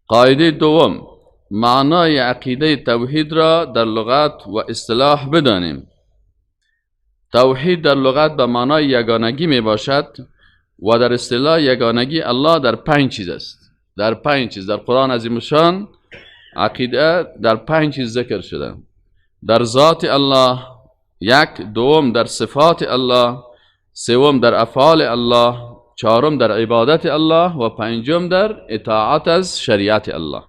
قاعده دوم، معنای عقیده توحید را در لغت و اصطلاح بدانیم. توحید در لغت به معنای یگانگی می باشد و در اصطلاح یگانگی الله در پنج چیز است. در پنج چیز در قرآن عظیم شان عقیده در پنج چیز ذکر شده: در ذات الله یک، دوم در صفات الله، سوم در افعال الله، چهارم در عبادت الله و پنجم در اطاعت از شریعت الله.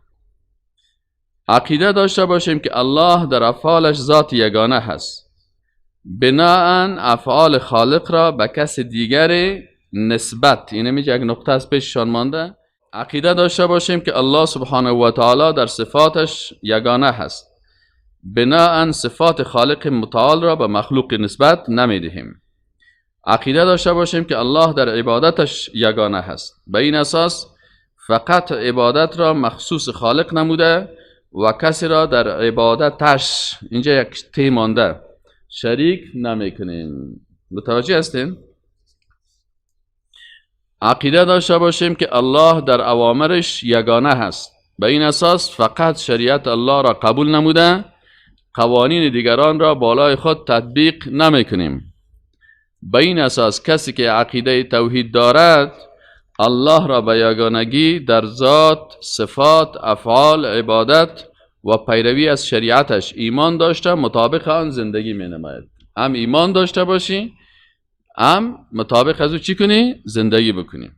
عقیده داشته باشیم که الله در افعالش ذات یگانه هست، بناءً افعال خالق را به کس دیگر نسبت، اینه میگه یک نقطه از پیششان مانده. عقیده داشته باشیم که الله سبحانه و تعالی در صفاتش یگانه هست، بناءً صفات خالق متعال را به مخلوق نسبت نمیدهیم. عقیده داشته باشیم که الله در عبادتش یگانه هست، به این اساس فقط عبادت را مخصوص خالق نموده و کسی را در عبادتش، اینجا یک تی مانده، شریک نمیکنیم. متوجه هستین؟ عقیده داشته باشیم که الله در اوامرش یگانه هست، به این اساس فقط شریعت الله را قبول نموده قوانین دیگران را بالای خود تطبیق نمیکنیم. به این اساس کسی که عقیده توحید دارد الله را به یگانگی در ذات، صفات، افعال، عبادت و پیروی از شریعتش ایمان داشته مطابق آن زندگی می نماید. هم ایمان داشته باشی، هم مطابق از او چی کنی؟ زندگی بکنی.